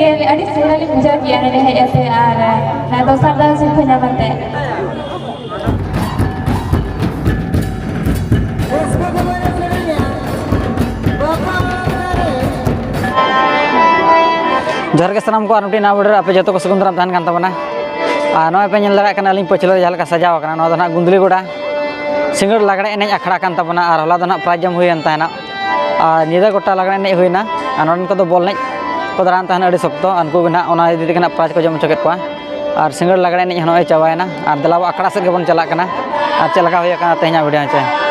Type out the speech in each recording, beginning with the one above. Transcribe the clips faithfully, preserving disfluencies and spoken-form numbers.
ᱟᱹᱰᱤ ᱥᱩᱨ ᱨᱮᱞᱤᱧ ᱵᱩᱡᱷᱟᱹᱣ ᱠᱮᱜᱼᱟ ᱱᱚᱰᱮ ᱦᱮᱡ ᱠᱟᱛᱮ ᱟᱨ ᱫᱚᱥᱟᱨ ᱫᱷᱟᱣ ᱥᱤᱨᱯᱟᱹ ᱧᱟᱢ ᱠᱟᱛᱮ᱾ ᱡᱚᱦᱟᱨ ᱜᱮ ᱥᱟᱱᱟᱢ ᱠᱚ, ᱟᱨ ᱢᱤᱫᱴᱤᱡ ᱱᱟᱣᱟ video ᱨᱮ ᱟᱯᱮ ᱡᱚᱛᱚ ᱠᱚ ᱥᱟᱹᱜᱩᱱ ᱫᱟᱨᱟᱢ ᱛᱟᱦᱮᱱ ᱠᱟᱱ ᱛᱟᱵᱚᱱᱟ᱾ ᱟᱨ ᱱᱚᱜᱼᱚᱭ ᱯᱮ ᱧᱮᱞ ᱫᱟᱲᱮᱭᱟᱜ ᱠᱟᱱᱟ, ᱟᱹᱞᱤᱧ ᱯᱟᱹᱪᱷᱞᱟᱹ ᱨᱮ ᱡᱟᱦᱟᱸ ᱞᱮᱠᱟ ᱥᱟᱡᱟᱣ ᱟᱠᱟᱱᱟ, ᱱᱚᱣᱟ ᱫᱚ ᱱᱟᱦᱟᱜ ᱜᱩᱸᱫᱽᱞᱤ ᱜᱚᱰᱟ ᱥᱤᱸᱜᱟᱹᱲ ᱞᱟᱜᱽᱲᱮ ᱮᱱᱮᱡ ᱟᱠᱷᱲᱟ ᱠᱟᱱ ᱛᱟᱵᱚᱱᱟ᱾ ᱟᱨ ᱦᱚᱞᱟ ᱫᱚ ᱱᱟᱦᱟᱜ prize ᱡᱚᱢ ᱦᱩᱭᱮᱱ ᱛᱟᱦᱮᱱᱟ, ᱟᱨ ᱧᱤᱫᱟᱹ ᱜᱚᱴᱟ ᱞᱟᱜᱽᱲᱮ ᱮᱱᱮᱡ ᱦᱩᱭᱱᱟ᱾ ᱟᱨ ᱱᱚᱰᱮᱱ ᱠᱚᱫᱚ ᱵᱚᱞ ᱮᱱᱮᱡ ᱠᱚ ᱫᱟᱬᱟᱱ ᱛᱟᱦᱮᱱᱟ ᱟᱹᱰᱤ ᱥᱚᱠᱛᱚ, ᱩᱱᱠᱩ ᱜᱮ ᱱᱟᱦᱟᱜ ᱚᱱᱟ ᱤᱫᱤ ᱛᱮᱜᱮ ᱱᱟᱦᱟᱜ prize ᱠᱚ ᱡᱚᱢ ᱦᱚᱪᱚ ᱠᱮᱫ ᱠᱚᱣᱟ᱾ ᱟᱨ ᱥᱤᱸᱜᱟᱹᱲ ᱞᱟᱜᱽᱲᱮ ᱮᱱᱮᱡ ᱦᱚᱸ ᱱᱚᱜᱼᱚᱭ ᱪᱟᱵᱟᱭᱮᱱᱟ᱾ ᱟᱨ ᱫᱮᱞᱟ ᱵᱚ ᱟᱠᱷᱲᱟ ᱥᱮᱫ ᱜᱮᱵᱚᱱ ᱪᱟᱞᱟᱜ ᱠᱟᱱᱟ, ᱟᱨ ᱪᱮᱫ ᱞᱮᱠᱟ ᱦᱩᱭ ᱟᱠᱟᱱᱟ ᱛᱮᱦᱮᱧᱟᱜ video ᱦᱮᱸ ᱪᱮ᱾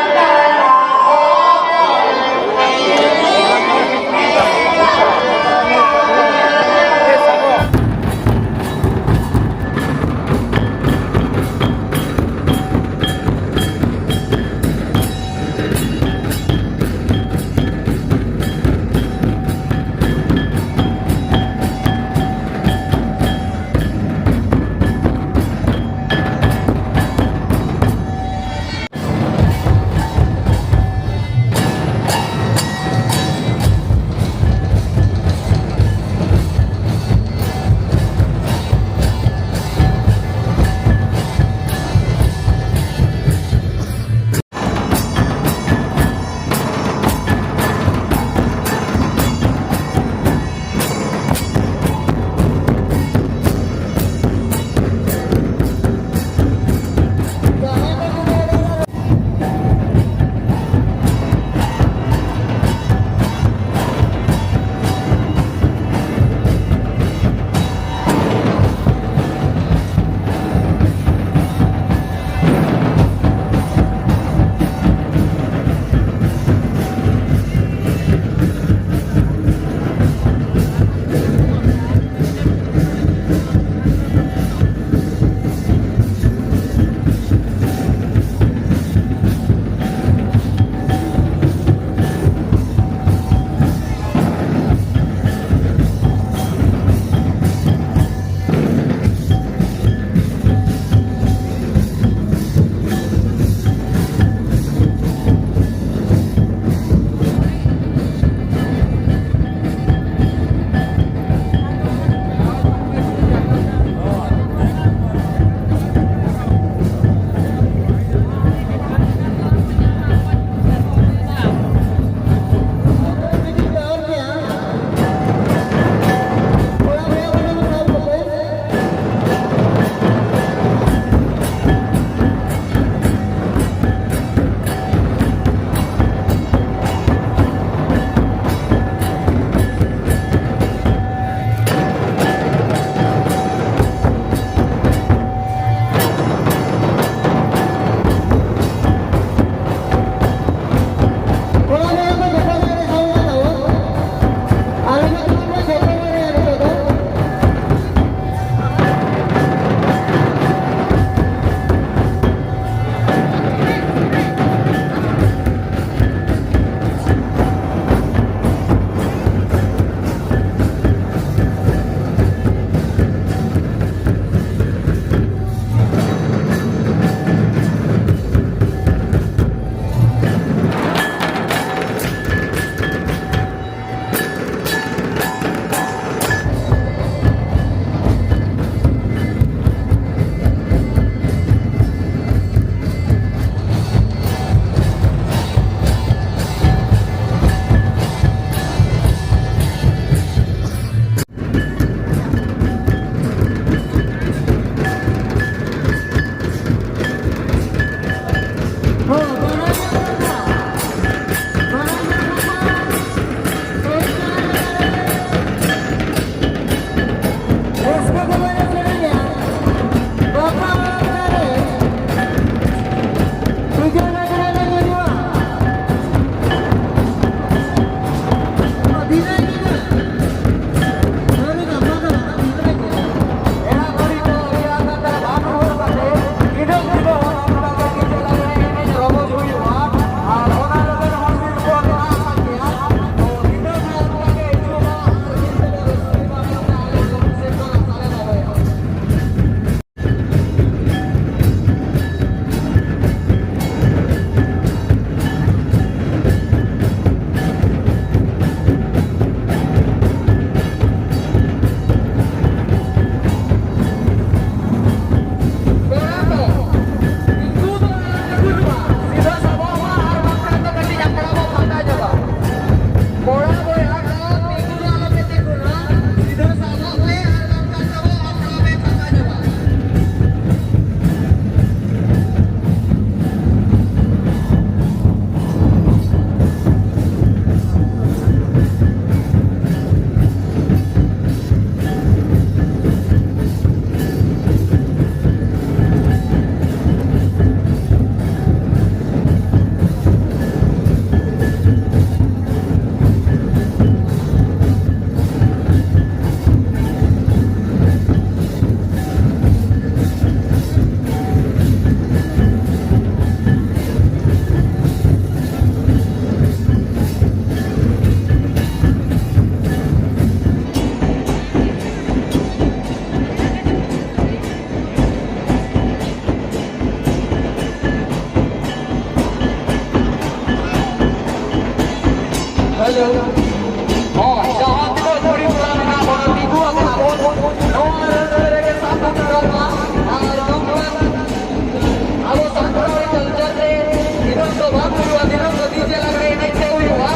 ᱦᱮᱞᱳ᱾ ᱦᱳᱭ, ᱡᱟᱦᱟᱸ ᱛᱤᱱᱟᱹᱜ ᱠᱩᱲᱤ ᱠᱚᱲᱟ ᱢᱮᱱᱟᱜ ᱵᱚᱱᱟ, ᱛᱤᱸᱜᱩ ᱟᱠᱟᱱᱟ ᱵᱚᱱ᱾ ᱱᱚᱣᱟ ᱨᱟᱹᱥᱠᱟᱹ ᱨᱮᱜᱮ ᱥᱟᱵ ᱩᱛᱟᱹᱨᱚᱜ ᱢᱟ᱾ ᱟᱨ ᱱᱚᱝᱠᱟ ᱟᱵᱚ ᱥᱟᱱᱛᱟᱲ culture ᱨᱮ ᱫᱤᱱᱟᱹᱢ ᱫᱚ ᱵᱟᱝ ᱦᱩᱭᱩᱜᱼᱟ, ᱫᱤᱱᱟᱹᱢ ᱫᱚ ᱰᱤᱡᱮ ᱞᱟᱜᱽᱲᱮ ᱮᱱᱮᱡ ᱛᱮ ᱦᱩᱭᱩᱜᱼᱟ᱾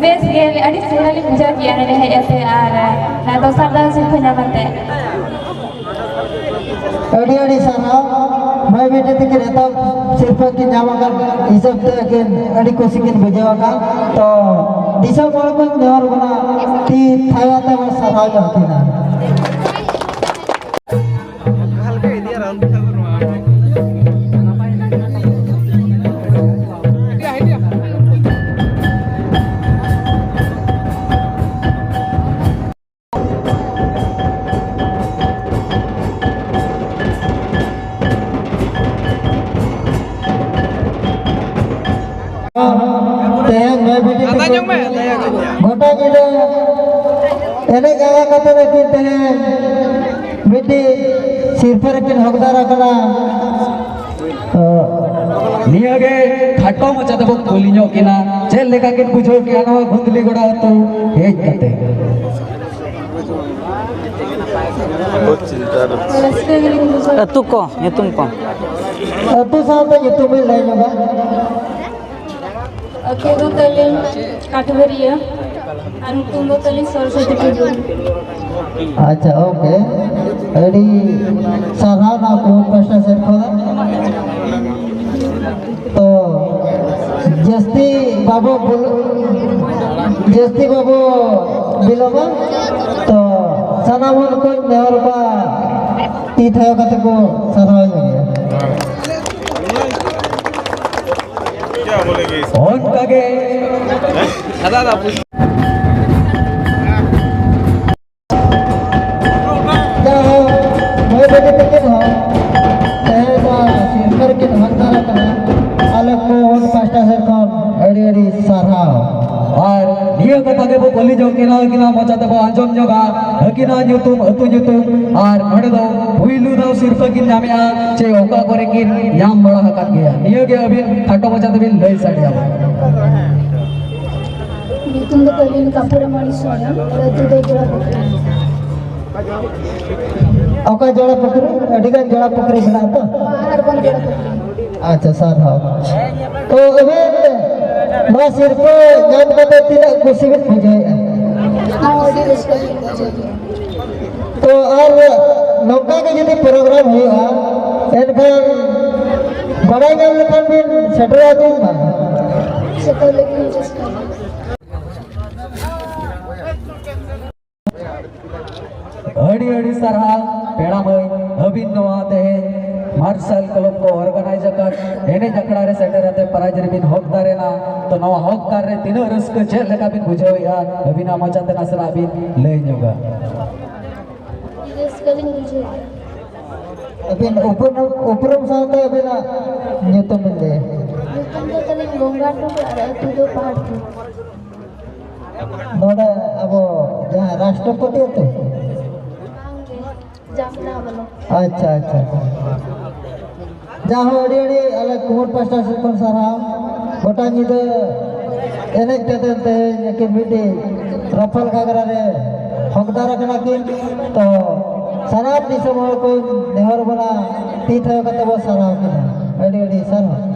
ᱵᱮᱥ ᱜᱮ, ᱟᱹᱰᱤ ᱪᱮᱦᱨᱟ ᱞᱤᱧ ᱵᱩᱡᱷᱟᱹᱣ ᱠᱮᱜᱼᱟ ᱱᱚᱰᱮ ᱦᱮᱡ ᱠᱟᱛᱮ ᱟᱨ ᱫᱚᱥᱟᱨ ᱫᱷᱟᱣ ᱥᱤᱨᱯᱟᱹ ᱧᱟᱢ ᱠᱟᱛᱮ᱾ ᱟᱹᱰᱤ ᱟᱹᱰᱤ ᱥᱟᱨᱦᱟᱣ᱾ ᱢᱟᱹᱭ ᱵᱤᱴᱤ ᱛᱟᱹᱠᱤᱱ ᱮᱛᱚᱦᱚᱵ ᱥᱤᱨᱯᱟᱹ ᱠᱤᱱ ᱧᱟᱢ ᱟᱠᱟᱫ ᱦᱤᱥᱟᱹᱵ ᱛᱮ ᱟᱹᱠᱤᱱ ᱟᱹᱰᱤ ᱠᱩᱥᱤ ᱠᱤᱱ ᱵᱩᱡᱷᱟᱹᱣ ᱟᱠᱟᱫ᱾ ᱛᱚ ᱫᱤᱥᱚᱢ ᱦᱚᱲ ᱠᱚ ᱱᱮᱦᱚᱨ ᱵᱚᱱᱟ, ᱛᱤ ᱛᱷᱟᱭᱚ ᱛᱮ ᱵᱚᱱ ᱥᱟᱨᱦᱟᱣ ᱧᱚᱜ ᱠᱤᱱᱟ᱾ ᱛᱮᱦᱮᱧ ᱢᱟᱹᱭ ᱵᱤᱴᱤ ᱛᱟᱠᱚ ᱜᱚᱴᱟ ᱧᱤᱫᱟᱹ ᱮᱱᱮᱡ ᱟᱸᱜᱟ ᱠᱟᱛᱮ ᱟᱹᱠᱤᱱ ᱛᱮᱦᱮᱧ ᱢᱤᱫᱴᱤᱡ ᱥᱤᱨᱯᱟᱹ ᱨᱮᱠᱤᱱ ᱦᱚᱠᱫᱟᱨ ᱟᱠᱟᱱᱟ᱾ ᱛᱚ, ᱱᱤᱭᱟᱹ ᱜᱮ ᱠᱷᱟᱴᱚ ᱢᱟᱪᱷᱟ ᱛᱮᱵᱚ ᱠᱩᱞᱤ ᱧᱚᱜ ᱠᱤᱱᱟ, ᱪᱮᱫ ᱞᱮᱠᱟ ᱠᱤᱱ ᱵᱩᱡᱷᱟᱹᱣ ᱠᱮᱜᱼᱟ ᱱᱚᱣᱟ ᱜᱩᱫᱽᱞᱤ ᱜᱚᱲᱟ ᱟᱹᱛᱩ ᱦᱮᱡ ᱠᱟᱛᱮ? ᱨᱟᱹᱥᱠᱟᱹ ᱜᱮᱞᱤᱧ ᱵᱩᱡᱷᱟᱹᱣᱟ᱾ ᱟᱹᱛᱩ ᱠᱚ, ᱧᱩᱛᱩᱢ ᱠᱚ᱾ ᱟᱹᱛᱩ ᱥᱟᱶᱛᱮ ᱧᱩᱛᱩᱢ ᱵᱤᱱ ᱞᱟᱹᱭ ᱧᱚᱜᱟ᱾ ᱟᱹᱛᱩ ᱫᱚ ᱛᱟᱹᱞᱤᱧ ᱠᱟᱴᱷᱵᱟᱹᱨᱤᱭᱟᱹ ᱟᱨ ᱧᱩᱛᱩᱢ ᱫᱚ ᱛᱟᱹᱞᱤᱧ ᱥᱚᱨᱚᱥᱚᱛᱤ ᱴᱩᱰᱩ᱾ ᱟᱪᱪᱷᱟ, ᱳᱠᱮ᱾ ᱟᱹᱰᱤ ᱥᱟᱨᱦᱟᱣ ᱱᱚᱣᱟ ᱠᱚ ᱯᱟᱥᱴᱟ ᱥᱮᱫ ᱠᱷᱚᱱ᱾ ᱛᱚ, ᱡᱟᱹᱥᱛᱤ ᱵᱟᱵᱚ ᱵᱚᱞ-, ᱡᱟᱹᱥᱛᱤ ᱵᱟᱵᱚ ᱵᱤᱞᱚᱢᱟ᱾ ᱛᱚ, ᱥᱟᱱᱟᱢ ᱦᱚᱲ ᱠᱚ ᱱᱮᱦᱚᱨ ᱠᱚᱣᱟ, ᱛᱤ ᱛᱷᱟᱭᱚ ᱠᱟᱛᱮ ᱠᱚ ᱥᱟᱨᱦᱟᱣ ᱧᱚᱜ ᱜᱮᱭᱟ᱾ ᱚᱱᱠᱟ ᱜᱮ᱾ ᱡᱟᱭᱦᱳᱠ, ᱢᱟᱹᱭ ᱵᱤᱴᱤ ᱛᱟᱹᱠᱤᱱ ᱦᱚᱸ ᱛᱮᱦᱮᱧ ᱱᱚᱣᱟ ᱥᱤᱨᱯᱟᱹ ᱨᱮᱠᱤᱱ ᱦᱚᱠᱫᱟᱨ ᱟᱠᱟᱱᱟ᱾ ᱟᱞᱮ ᱠᱚ ᱯᱟᱥᱴᱟ ᱥᱮᱫ ᱠᱷᱚᱱ ᱟᱹᱰᱤ ᱟᱹᱰᱤ ᱥᱟᱨᱦᱟᱣ᱾ ᱟᱨ ᱱᱤᱭᱟᱹ ᱠᱟᱛᱷᱟ ᱜᱮᱵᱚ ᱠᱩᱞᱤ ᱡᱚᱝ ᱠᱤᱱᱟ, ᱟᱹᱠᱤᱱᱟᱜ ᱢᱚᱪᱟ ᱛᱮᱵᱚ ᱟᱸᱡᱚᱢ ᱧᱚᱜᱟ, ᱟᱹᱠᱤᱱᱟᱜ ᱧᱩᱛᱩᱢ, ᱟᱹᱛᱩ ᱧᱩᱛᱩᱢ, ᱟᱨ ᱱᱚᱰᱮ ᱫᱚ ᱯᱩᱭᱞᱩ ᱫᱷᱟᱣ ᱥᱤᱨᱯᱟᱹ ᱠᱤᱱ ᱧᱟᱢᱮᱜᱼᱟ ᱪᱮ ᱚᱠᱟ ᱠᱚᱨᱮ ᱠᱤᱱ ᱧᱟᱢ ᱵᱟᱲᱟ ᱟᱠᱟᱫ ᱜᱮᱭᱟ᱾ ᱱᱤᱭᱟᱹ ᱜᱮ ᱟᱹᱵᱤᱱ ᱠᱷᱟᱴᱚ ᱢᱚᱪᱟ ᱛᱮᱵᱤᱱ ᱞᱟᱹᱭ ᱥᱟᱰᱮᱭᱟ᱾ ᱧᱩᱛᱩᱢ ᱫᱚ ᱛᱟᱹᱞᱤᱧ ᱠᱟᱯᱩᱨᱟᱢᱚᱬᱤ ᱥᱚᱨᱮᱱ, ᱟᱹᱛᱩ ᱫᱚ ᱡᱚᱲᱟ ᱯᱩᱠᱷᱨᱤ᱾ ᱚᱠᱟ ᱡᱚᱲᱟ ᱯᱩᱠᱷᱨᱤ? ᱟᱹᱰᱤ ᱜᱟᱱ ᱡᱚᱲᱟ ᱯᱩᱠᱷᱨᱤ ᱢᱮᱱᱟᱜᱼᱟ ᱛᱚ᱾ ᱟᱨ ᱵᱟᱝ ᱡᱚᱲᱟ ᱯᱩᱠᱷᱨᱤ᱾ ᱟᱪᱪᱷᱟ, ᱥᱟᱨᱦᱟᱣ᱾ ᱛᱚ, ᱟᱹᱵᱤᱱ ᱱᱚᱣᱟ ᱥᱤᱨᱯᱟᱹ ᱧᱟᱢ ᱠᱟᱛᱮ ᱛᱤᱱᱟᱹᱜ ᱠᱩᱥᱤ ᱵᱤᱱ ᱵᱩᱡᱷᱟᱹᱣᱮᱫᱼᱟ? ᱦᱚᱸ, ᱟᱹᱰᱤ ᱨᱟᱹᱥᱠᱟᱹ ᱞᱤᱧ ᱵᱩᱡᱷᱟᱹᱣ ᱠᱮᱫᱟ᱾ ᱛᱚ ᱟᱨ ᱱᱚᱝᱠᱟ ᱜᱮ ᱡᱩᱫᱤ ᱯᱨᱳᱜᱨᱟᱢ ᱦᱩᱭᱩᱜᱼᱟ, ᱮᱱᱠᱷᱟᱱ ᱵᱟᱲᱟᱭ ᱧᱟᱢ ᱞᱮᱠᱷᱟᱱ ᱵᱤᱱ ᱥᱮᱴᱮᱨᱚᱜᱼᱟ ᱪᱮ ᱵᱟᱝ? ᱥᱮᱴᱮᱨ ᱞᱟᱹᱜᱤᱫ ᱞᱤᱧ ᱪᱮᱥᱴᱟᱭᱟ᱾ ᱟᱹᱰᱤ ᱟᱹᱰᱤ ᱥᱟᱨᱦᱟᱣ ᱯᱮᱲᱟ ᱢᱟᱹᱭ, ᱟᱹᱵᱤᱱ ᱱᱚᱣᱟ ᱛᱮᱦᱮᱧ ᱢᱟᱨᱥᱟᱞ ᱠᱞᱟᱵᱽ ᱠᱚ ᱚᱨᱜᱟᱱᱟᱭᱤᱡᱽ ᱟᱠᱟᱫ ᱮᱱᱮᱡ ᱟᱠᱷᱲᱟ ᱨᱮ ᱥᱮᱴᱮᱨ ᱟᱛᱮ ᱯᱨᱟᱭᱤᱡᱽ ᱨᱮᱵᱤᱱ ᱦᱚᱠᱫᱟᱨ ᱮᱱᱟ᱾ ᱛᱚ ᱱᱚᱣᱟ ᱦᱚᱠᱫᱟᱨ ᱨᱮ ᱛᱤᱱᱟᱹᱜ ᱨᱟᱹᱥᱠᱟᱹ, ᱪᱮᱫ ᱞᱮᱠᱟ ᱵᱤᱱ ᱵᱩᱡᱷᱟᱹᱣᱮᱫᱼᱟ? ᱟᱹᱵᱤᱱᱟᱜ ᱢᱚᱪᱟ ᱛᱮ ᱱᱟᱥᱮᱱᱟᱜ ᱵᱤᱱ ᱞᱟᱹᱭ ᱧᱚᱜᱟ᱾ ᱨᱟᱹᱥᱠᱟᱹ ᱞᱤᱧ ᱵᱩᱡᱷᱟᱹᱣᱮᱫᱼᱟ᱾ ᱟᱹᱵᱤᱱ ᱩᱯᱨᱩᱢ, ᱩᱯᱨᱩᱢ ᱥᱟᱶᱛᱮ ᱟᱹᱵᱤᱱᱟᱜ ᱧᱩᱛᱩᱢ ᱵᱤᱱ ᱞᱟᱹᱭᱟ᱾ ᱧᱩᱛᱩᱢ ᱫᱚ ᱛᱟᱹᱞᱤᱧ ᱵᱚᱸᱜᱟ ᱴᱩᱰᱩ ᱟᱨ ᱟᱹᱛᱩ ᱫᱚ ᱯᱟᱦᱟᱲᱯᱩᱨ᱾ ᱱᱚᱰᱮ ᱟᱵᱚ ᱡᱟᱦᱟᱸ ᱨᱟᱥᱴᱨᱚᱯᱚᱛᱤ ᱟᱹᱛᱩ? ᱵᱟᱝᱜᱮ, ᱡᱟᱢᱱᱟ ᱵᱞᱚᱠ᱾ ᱟᱪᱪᱷᱟ, ᱟᱪᱪᱷᱟ, ᱟᱪᱪᱷᱟ᱾ ᱡᱟᱦᱳ, ᱟᱹᱰᱤ ᱟᱹᱰᱤ ᱟᱞᱮ ᱠᱩᱢᱩᱴ ᱯᱟᱥᱴᱟ ᱥᱮᱫ ᱠᱷᱚᱱ ᱥᱟᱨᱦᱟᱣ᱾ ᱜᱚᱴᱟ ᱧᱤᱫᱟᱹ ᱮᱱᱮᱡ ᱠᱟᱛᱮ ᱛᱮᱦᱮᱧ ᱟᱹᱠᱤᱱ ᱢᱤᱫᱴᱤᱡ ᱨᱟᱯᱷᱟᱞ ᱜᱷᱟᱜᱽᱨᱟ ᱨᱮ ᱦᱚᱠᱫᱟᱨ ᱟᱠᱟᱱᱟ ᱠᱤᱱ᱾ ᱛᱚ ᱥᱟᱱᱟᱢ ᱫᱤᱥᱚᱢ ᱦᱚᱲ ᱠᱚ ᱱᱮᱦᱚᱨ ᱵᱚᱱᱟ ᱛᱤ ᱛᱷᱟᱭᱚ ᱠᱟᱛᱮ ᱵᱚ ᱥᱟᱨᱦᱟᱣ ᱠᱤᱱᱟ᱾ ᱟᱹᱰᱤ ᱟᱹᱰᱤ ᱥᱟᱨᱦᱟᱣ᱾